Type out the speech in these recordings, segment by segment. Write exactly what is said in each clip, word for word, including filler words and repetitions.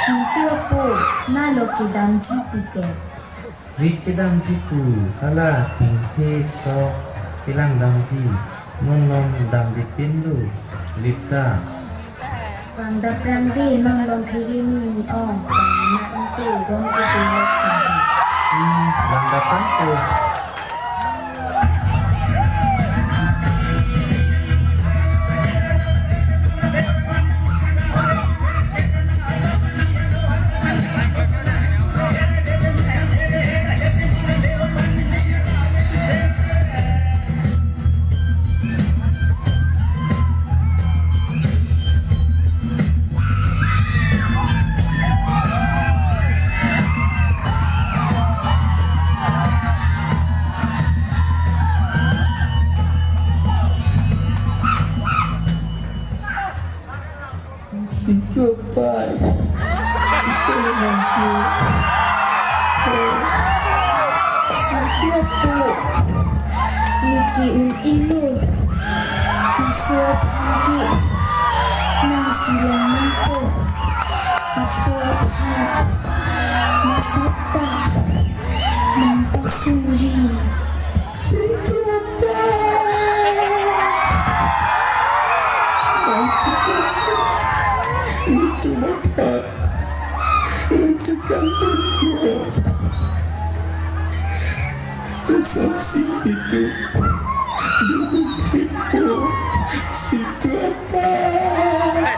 Singtu apo, nalo kedamji puke. Rit kedamji pu, hala thengthe sok kelang damji, non long damde pinlo, lipta. Vangdapprang de, non long phere mini ong, na inte rong ke de lok ta. Hmm, vangdapprang po. Singtu apai. Singtu apo. Niki un-elo. Piso aphan ke nangsilang nangpo. Piso aphan masap ta nangpasuri. Singtu apai. Nangpasuri. Nangtum aphan. Nangtum aphan. Kosonsi itum duduk thikpo. Singtu apai.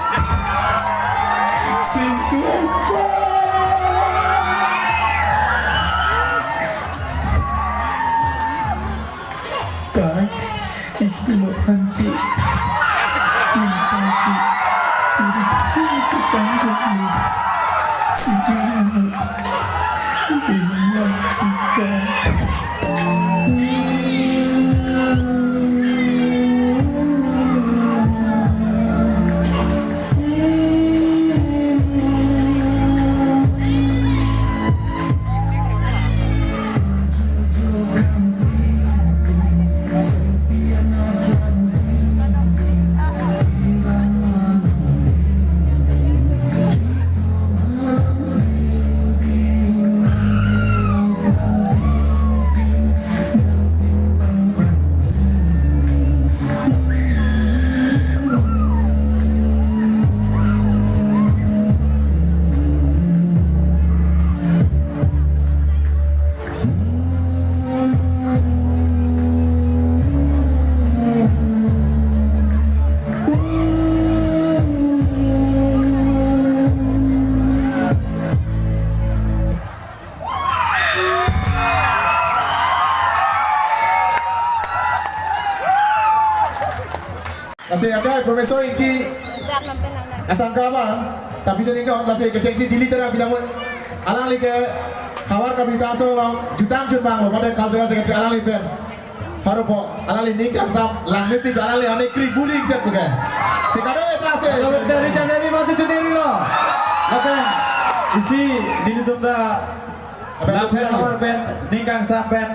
Singtu apai. Pai, itum aphan ke. Itum aphan ke. Itum aphan ke. Singtu apai. Lasi adai Professor Ingti atangka abang, tapi itu nih kan, lasi kechengsi Delhi tera bidang alangli ke Howraghat Karbi Youth Asong along jutang jutang lo, pada cultural secretary alangli pen. Haru po, alangli ning kangsam, langmepik alangli anek kri buring set bukan. Sekadang itu lasi. Kalau dari Chandra Devi maju cuti lo. Lapen, isi Delhi tum ta, apa itu Langpher lagi? Howraghat pen, ning kangsam pen,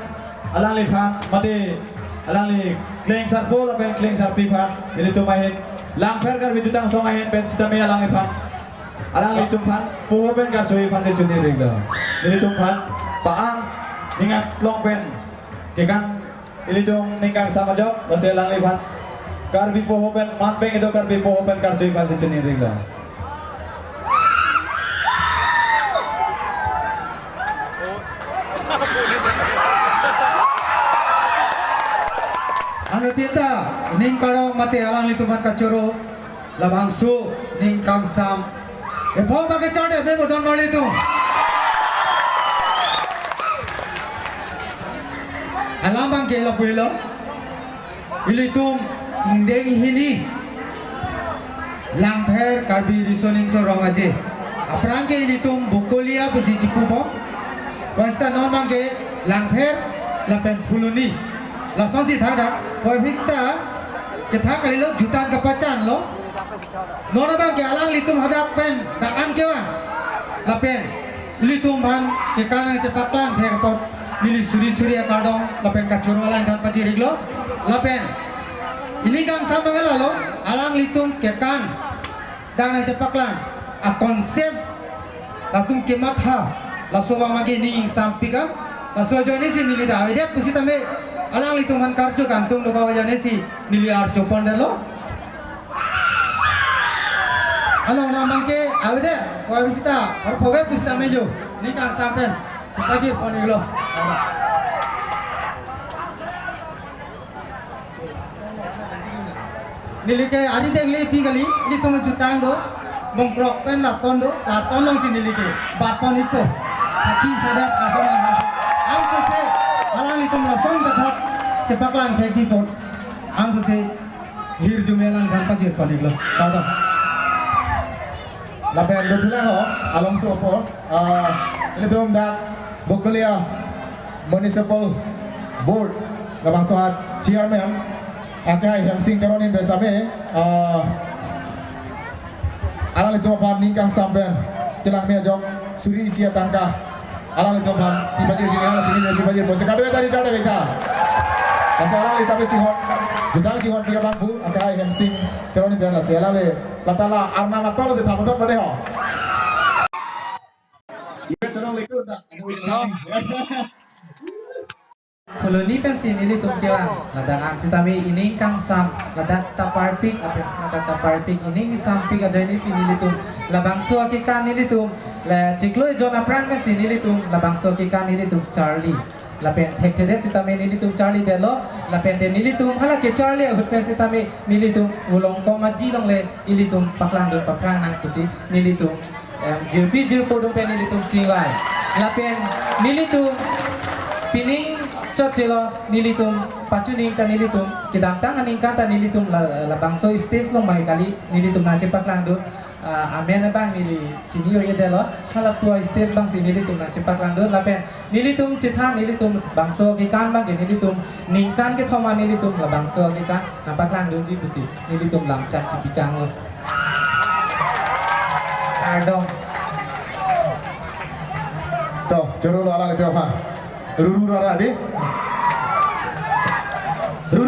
alangliphan, mati, alangli, Klengsarpo lapen Klengsarpi aphan, ilitum ahin, Langpher Karbi Jutang Asong ahin pen sitame alangliphan, alanglitum aphan, poho pen karchoji aphan si chuningri lo. Ilitum aphan, pa-an, ning aklong pen, kekan, ilitum ning kangsam ajok, lasi alangliphan, Karbi poho pen, man pen kedo Karbi poho pen karchoji aphan si chuningri lo. Anuttin ta, ning karong mati alanglitum aphan kachoro, labangso, ning kangsam. Epo bagi chonde, be bodon mali tu. Alam abang ke lapu-i lo. Ilitum ingdeng hini Langpher Karbi Riso Nimso Rong Aje aphrang ke ilitum Bokolia pusi chipu bom. Pasita non abang ke Langpher lapen Phuloni. Lasonsi thangdak, prefix ta kethak kalilo, jutan kapachan lo. Non abang ke alanglitum hadak pen dak-an kevang. Lapen ilitum aphan kekan nangchepaklang thek apot neli suri suri akardom lapen kachoro alangthan pachiriklo. Lapen ining kangsam abang ke lalo, alanglitum kekan dak nangchepaklang a-concept Latum kematha, laso abang ke ning ingsampik an. Laso ajoine si neli ta avedet pusitame alanglitum aphan karju kangtung do, ko ajoine si neli arju pondetlo. Along nang abang ke avedet, ko avisita, or phoge pusitame jo, ning kangsam pen chepajir pon-iklo. Neli ke ari denglepi kali, ilitum jutang do, Mongkrok pen Laton do, Laton alongsi neli ke bat pon-ikpo. Sakhi sadat ason ang angsose, alanglitum lason kathak chepaklang thekji pon. Angsose hirjume alangli aphan pajir pon-iklo. Kardom. Lapen dothulang ho, alongso apor, ah, ilitum dak Bokolia Municipal Board labangso a-chairman, akehai Hemsing Teron pen sitame, ah, alanglitum aphan ning kangsam pen kelang me ajok suri isi atangka alanglitum aphan pipajirji, alanglitum aphan pipajir pusi kado-an tari char de beka. Laso alangli sitame chinghon, jutang chinghonpi abang pu, akehai Hemsing Teron pen lasi alave, lata la arnam atol si thapathot pade ho. Ibe chonong lekun ta, anu ichonong. Koloni pensi nelitum kevang, ladak an sitame ining kangsam, ladak ta parpik, apin ladak ta parpik, ining ingsampik ajoine si nelitum labangso akekan nelitum, le chiklo ejon apran pensi nelitum labangso akekan nelitum charli. Lapen thekthedet sitame nelitum charlidetlo, lapen te nelitum hala kecharli ahut pen sitame nelitum Volongkom Aji along le ilitum paklangdun paphrang nang pusi nelitum, em, jirpi jirpo atum pen nelitum chingvai. Lapen nelitum pining chotchelo, nelitum pachuning ta nelitum kedamtang aningkan ta nelitum la, labangso stage along mai kali nelitum nangchepaklangdun, ah, amen abang neli chini o-edetlo, hala pu stage abangsi nelitum nangchepaklangdun, lapen nelitum chethan, nelitum bangso akekan abang ke nelitum ningkan kethom an nelitum labangso akekan nangpaklangdunji pusi nelitum lamchak chipikanglo. Kardom. To, chorolo alanglitum aphan. Ruru rara di.